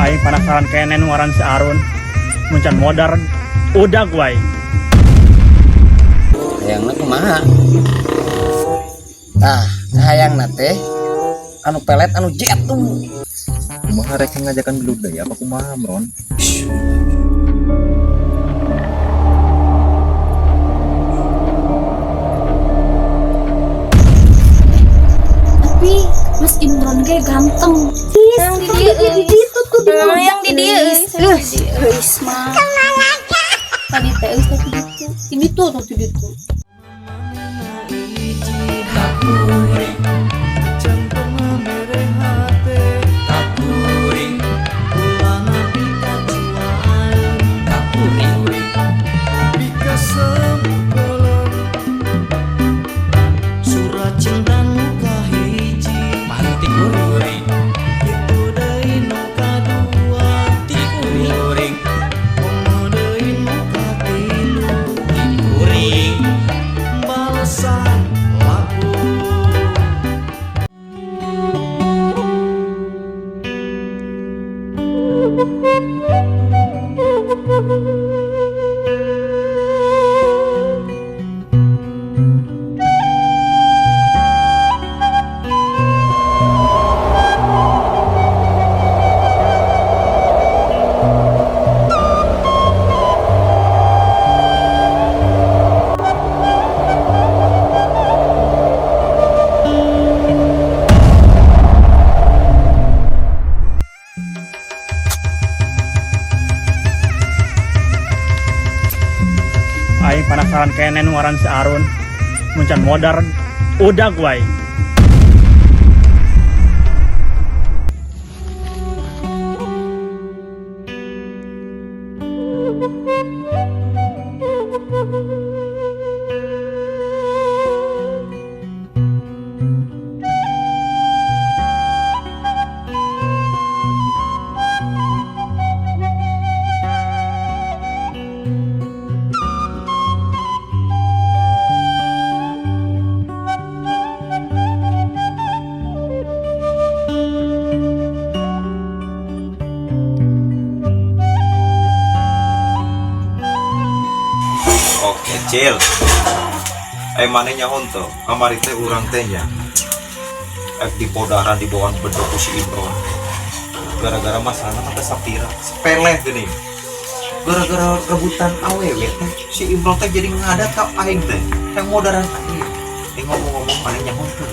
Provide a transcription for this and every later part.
Aing penasaran keneh nu ngaran si Arun. Mun can modar udag wae. Hayangna kumaha? Tah, hayangna teh anu pelet anu jet tuh. Kumaha, rek ngajakan gelut deui apa kumaha, Mron? Tapi Mas Imron ge ganteng. Yang di dia Di ditu tuh di Yang di dia. Euis mah. Tadi teh euis teh di ditu. Di ditu tuh di ditu. Surat cinta nu kahiji Mantik kuring. Kitu deui nu kadua, Ti kuring. Komo deui nu katilu, Ti kuring. Balesan laku. Aing penasaran keneh nu ngaran si Arun. Mun can modar udag wae. Oke, Cil. Eh, maneh nyaho teu? Kamari teh urang teh nya. Ek di podaran di bawaan bedog ku si Imron. Gara-gara masalahna mah teh sapira, sepele geuning. Gara-gara rebutan awewe teh si Imron teh jadi ngadat ka aing teh. Yang modaran aing. Eh, ngomong-ngomong, maneh nyaho teu?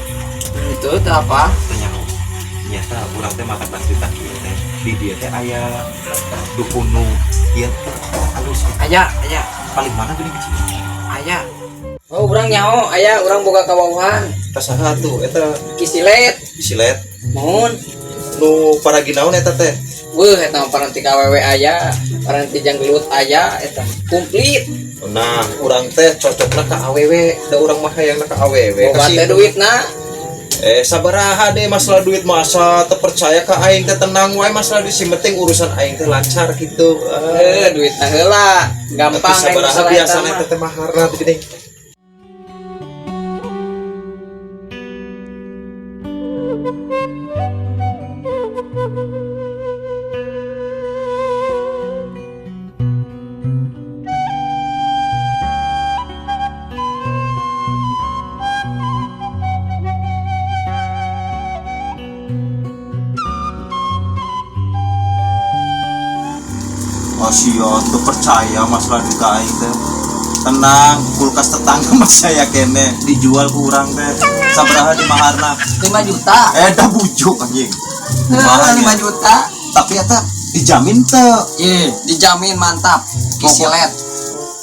Itu teh apa? Teu nyaho. Nyata urang teh matak cerita kieu teh. Di dieu teh aya dukun nu ieu teh halus gitu. Aya, aya. Paling mana geuning kecil. Aya. Oh, urang nyaho, aya urang boga kawauhan. Eta saha tuh? Eta Kisilet. Silet. Mohon. Nu paragi naon eta teh? Weuh, eta mah paranti KWW aya, paranti janggelut aya eta. Komplit. Nah, urang teh cocokna ka awewe, da urang mah hayangna ka awewe. Boga teh duitna. Eh, sabaraha deh masalah duit, masa teu percaya ka aing teh? Tenang wae masalah duit, sing penting urusan aing teh lancar gitu. Eh, duitna heula. Gampang Tapi sabaraha masalah eta biasana mah. eta teh maharna teh geuning? Masih ya tuh percaya masalah duit ka aing teh. Tenang, kulkas tetangga masih aya keneh, dijual ku urang teh. Sabaraha di maharna? 5 juta. Eh, dah bujuk anjing. Heuh, Kumaha 5 nya? Juta. Tapi eta dijamin teu? Ye, dijamin mantap. Kisilet.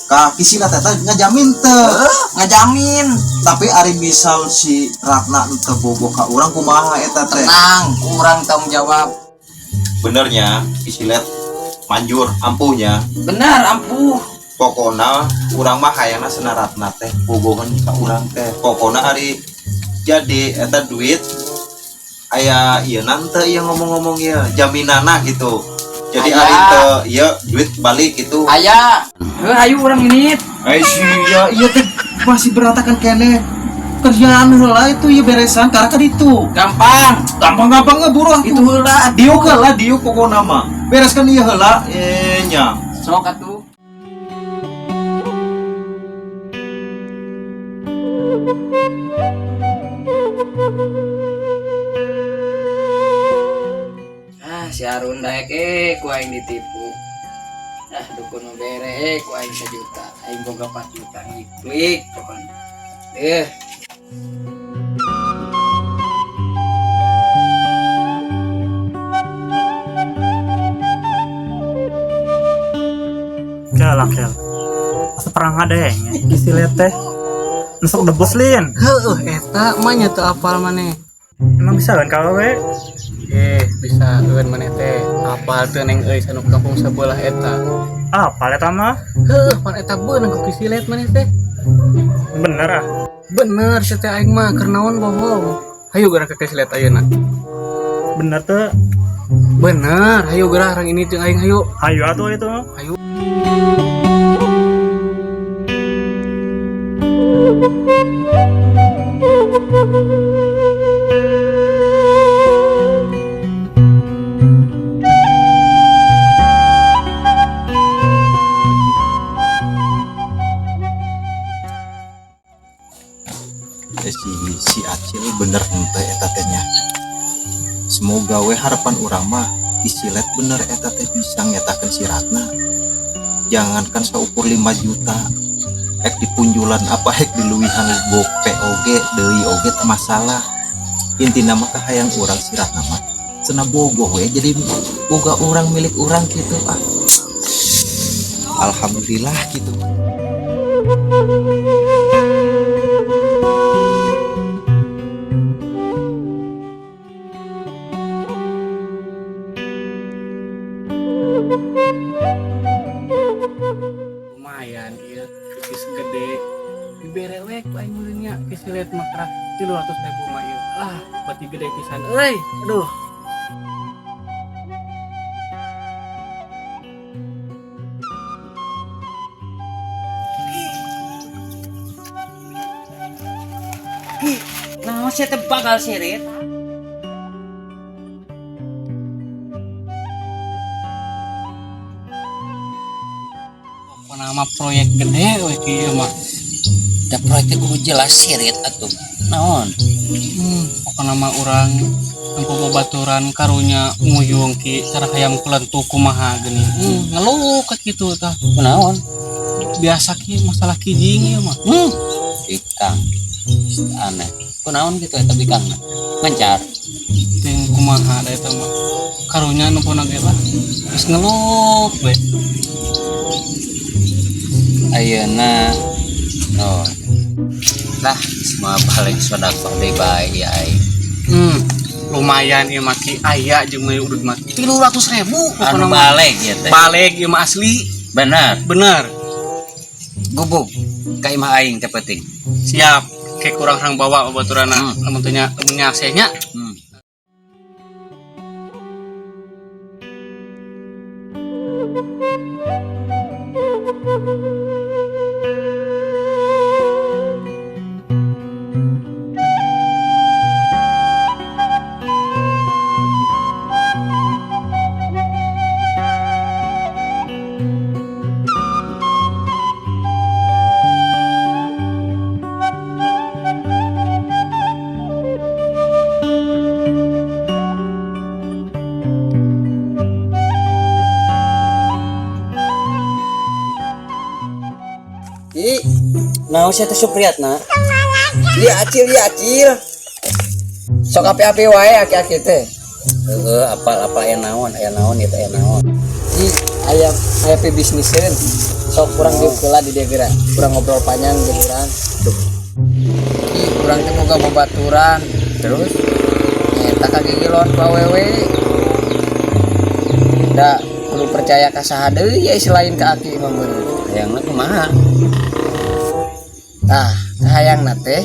Ka Kisilat eta ngajamin teu? Heuh, ngajamin. Tapi ari misal si Ratna teu bogoh ka urang kumaha eta teh? Tenang, kurang tanggung jawab. Benernya Kisilet manjur ampuhnya? Benar, ampuh. Pokona urang mah hayangna cenah Ratna teh bogohan ka urang teh. Pokona ari jadi eta duit aya ieu nante ieu ngomong-ngomong ieu jaminana gitu. Jadi Aya. ari teu ieu duit balik gitu. Aya. Heuh, ayo urang ini. Eh, sia, iya teh masih berantakan keneh. Kerjaan heula itu ya beresan karena kan itu. Gampang. Gampang-gampang ngeburu atuh. Itu heula. Diuk heula, diuk pokona mah. Bereskan ieu heula nya. Sok atuh. Ah, si Arun daek ku aing ditipu. Ah, dukun nu bere ku aing 1 juta, aing boga 4 juta ngiklik pokona. Eh. Kel kel. Asa perang ada ya, isi teh. Nusuk debus lin. Heueuh eta mah nya teu apal maneh. Emang bisa kan kalau we? Bisa eueun maneh teh. Apal teu neng euy anu kampung sebelah eta. Ah, apal eta mah. Heueuh pan eta beunang ku kisilet maneh teh. Bener ah. Bener sia teh aing mah keur naon bohong. Hayu geura ka kisilet ayeuna. Bener tuh. Bener, hayu geura orang ini jeung aing hayu. Hayu atuh itu. Hayu. Si si Acil bener henteu eta teh nya. Semoga we harapan urang mah isilet bener eta teh bisa ngetakeun si Ratna. Jangankan saukur 5 juta, ek dipunjulan apa ek diluwihan gope oge deui oge teu masalah. Intina mah kahayang urang si Ratna mah cenah bogoh we jadi boga urang, milik urang gitu ah. Alhamdulillah gitu. Lumayan ieu kis gede. Dibere we ku aing meulin nya kisilet mah 300.000 mah ieu. Ah, berarti gede pisan euy. Aduh. Nah, sia teh bakal sirit. Pokona mah proyek gede we kieu mah. Da proyek teh kudu jelas sirit atuh. Naon? Pokona mah urang nempo babaturan karunya nguyung ki cara hayam kulentu kumaha geuning. Ngeluh ka kitu tah. Kunaon? Biasa ki masalah kijing ieu mah. Bikang. Aneh. Kunaon kitu eta bikangna? Ngencar. Ting kumaha da eta mah. Karunya nempo ge lah. Geus ngeluh we. Ayeuna oh. Lah, semua balik sedekah deui bae ya aing. Lumayan ieu mah ki aya jeung meuli udud mah 300.000 Anu pokona mah. balik ieu teh. Balik ieu mah asli. Bener. Bener. Gubuk ka imah aing teh penting. Siap. Kayak kurang rang bawa baturana. Lamun teh nya lamun nya nya. Ih, Naon sia teh Supriyatna? ieu Acil, ieu Acil. Sok api-api wae aki-aki teh. Heeh, apal-apal aya naon ieu teh aya naon. Ih, aya aya bisniseun. Sok kurang diuk heula di dieu geura. Kurang ngobrol panjang jeung urang. Ih, urang teh boga babaturan. Terus Eta kagigilon ku awewe. Da kudu percaya ka saha deui ya selain ka aki mah meureun. Hayangna kumaha? Tah, kahayangna teh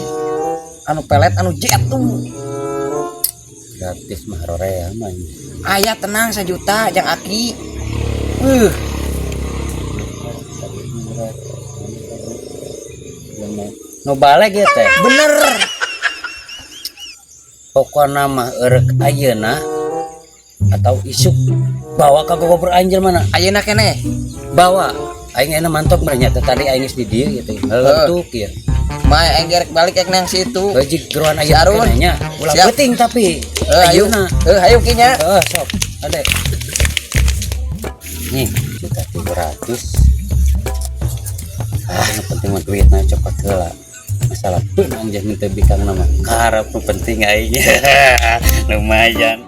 anu pelet anu jet tuh. Gratis mah rorea mah. Aya tenang 1 juta jang aki. Nu balik ya teh. Bener. Pokona mah erek ayeuna atau isuk bawa ka gogober aing jelema. Ayeuna keneh. Bawa. Aing ayeuna mantap meureun nya teh, tadi aing geus di dieu ieu teh. Heuleuk ieu. Mai aing gerek balik ek nang situ. Gaji geroan Si ayeuna Arun. keneh nya. Ulah Siap. penting tapi. Eh, ayo. Ayeuna. Eh, ayo kinya. Heeh, sok. Ade. Nih, 1.300.000. Ah, nu penting mah duitna cokot heula. Masalah beunang jeung teu bikang nama. Karep nu penting aing. Lumayan.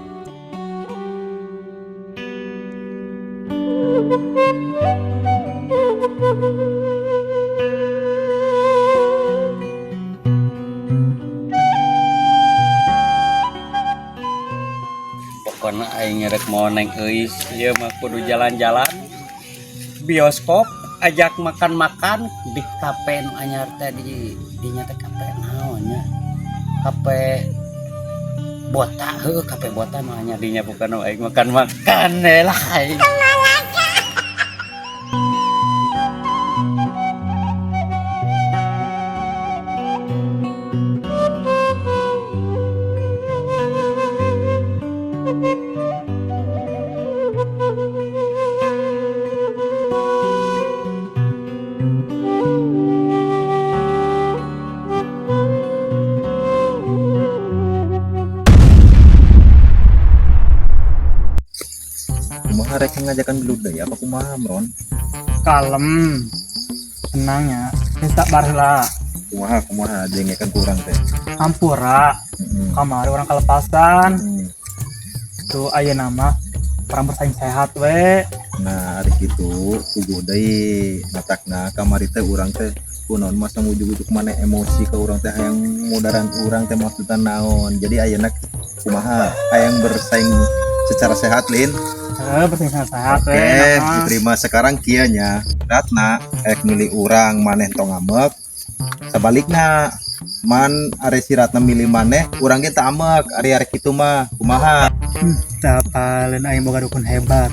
Pokoknya aing rek mau neng euis ieu mah kudu jalan-jalan bioskop, ajak makan-makan di kafe nu anyar teh, di dinya teh kafe naon nya, kafe bota, heuh, kafe bota mah anyar dinya. Bukan aing makan-makan lah aing. Kumaha rek ngajakan gelut deui apa kumaha, Mron? Kalem. Tenang ya. Geus tak baheula. Kumaha kumaha dengekeun ku urang teh. Hampura. Heeh. Kamari urang kelepasan. Heeh. Tuh ayeuna mah urang bersaing sehat we. Nah, ari kitu puguh deui matakna kamari teh urang teh kunaon masa ujug-ujug maneh emosi ke urang teh, hayang modaran urang teh maksudna naon. Jadi ayeuna kumaha, hayang bersaing secara sehat lin? Heeh, bersaing secara sehat we. Oke, Nah, diterima. Sekarang kieu nya. Ratna ek milih urang, maneh tong ngambek. Sebalikna man ari si Ratna milih maneh, urang ge teu ambek. Ari arek kitu mah kumaha? Teu apaleun aing boga dukun hebat.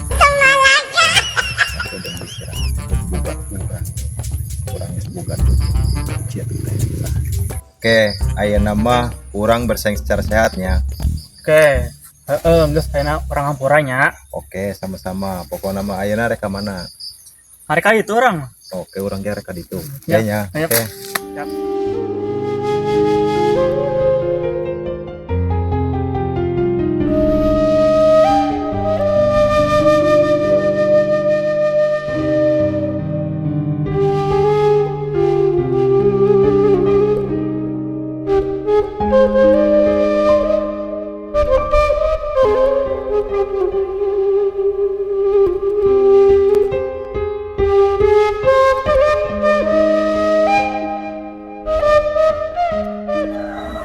Boga urang. Urang geus boga dukun. Oke, ayeuna mah urang bersaing secara sehatnya. Oke. Heeh, geus ayeuna urang hampura nya. Oke, sama-sama. Pokokna mah ayeuna rek ka mana? Hari ka itu urang. Oke, urang ge rek ka ditu. Ya, Ya nya. ayo. Oke. Siap.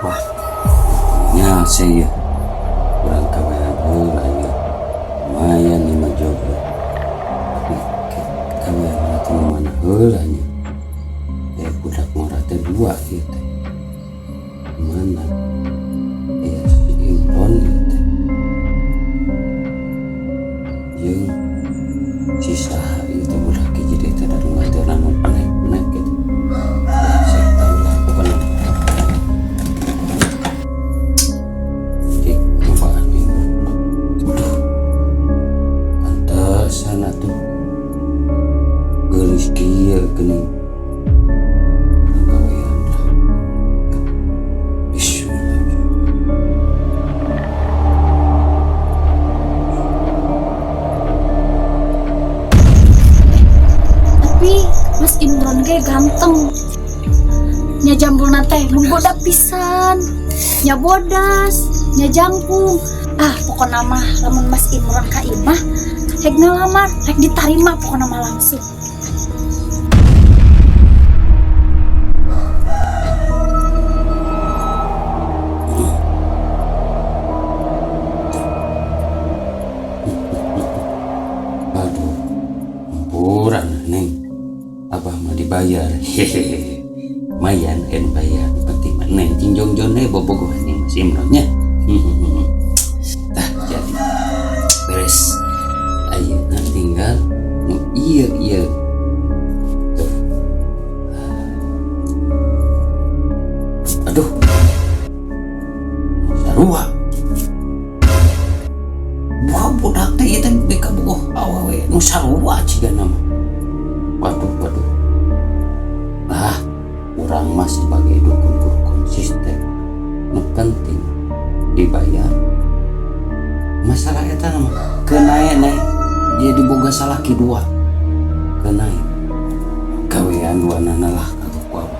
Wah, nya sih ya. Urang kawean heula ieu. Lumayan nih mah jomblo. Tapi kawean teh mana heula nya. Ya budak ngora teh dua ieu teh. Mana? Ya si Imron ieu teh. Jeung si saha ieu teh, budak hiji deui teh, dari rumah teh anu penek-penek gitu. Ya, saya tahu lah pokoknya. Cik, apaan ini? Aduh, pantesan atuh. Geulis kieu geuning. Gawean lah. Bismillah. Tapi Mas Imron ge ganteng. Nya jambulna teh menggoda pisan. Nya bodas, nya jangkung. Ah, pokokna mah lamun Mas Imron ka imah rek ngalamar, rek ditarima pokokna mah langsung. Aduh, hampura neng. Abah mah dibayar. Hehehe. Lumayan kan bayar. Penting mah neng cing jongjon we bobogohan nih Mas Imron nya. Tah jadi beres. Ayeuna tinggal nu ieu ieu. Tuh. Aduh. Sarua. Dia diboga salaki dua. Kenai. Gawean dua nana lah kagok ku abah.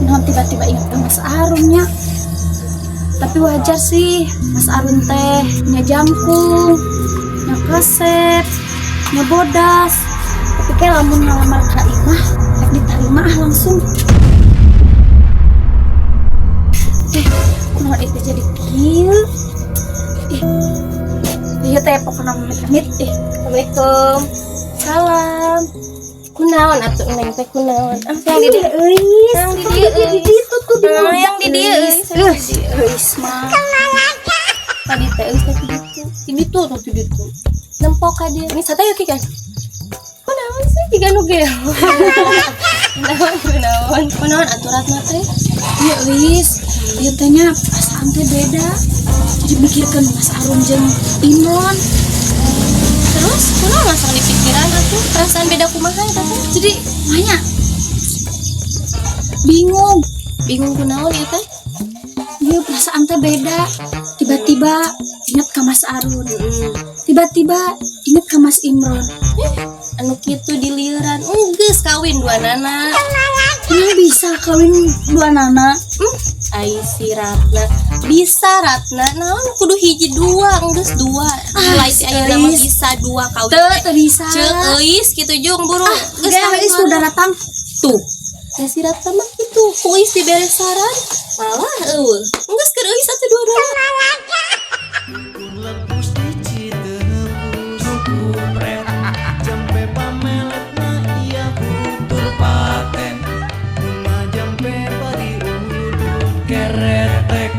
Non tiba-tiba ingat ke Mas Arunnya. Tapi wajar sih, Mas Arun teh nya jangkung, nya kasep, nya bodas. Tapi kayak lamun ngalamar ka imah, rek diterima ah langsung. Eh, kunaon itu jadi kieu? Ih, iya teh pokoknya amit-amit. Eh, Assalamualaikum. Salam. Kunaon atuh Neng teh kunaon? Ah, yang di dieu. Euis, Yang di dieu, di euis. ditu tuh di Ah, yang di dieu, euis. Euis, euis mah. Tadi teh euis teh di ditu. Di ditu tuh di ditu. Nempok ka dieu. Ini sate yuk kan. Kunaon sih jiga nu gelo. Kunaon kunaon. Kunaon atuh Ratna teh? Iya, Euis. Ieu teh nya perasaan teh beda. Jadi mikirkeun Mas Arun jeung Imron. Terus kunaon langsung di pikiran atuh perasaan beda kumaha eta teh? Jadi banyak bingung. Bingung kunaon ieu teh? Iya, perasaan teh beda. Tiba-tiba ingat ke Mas Arun. Tiba-tiba ingat ke Mas Imron. Anu kitu dilieuran enggeus kawin dua nana. Kenapa bisa kawin dua nana? Ai si Ratna bisa Ratna naon kudu hiji dua enggeus dua. Mulai si ayeuna mah Euis. bisa dua kawin Teu teh. teu bisa. Ceuk euis kitu jung buru. Geus Gak, kawin Euis dua tuh udah datang. Tuh. Ya si Ratna mah kitu ku euis dibere saran malah eueuh. Enggeus keur euis atuh dua-dua. Lepus di Citepus kupret jampe pameletna iya hutur paten Mun jampe bari udud keretek.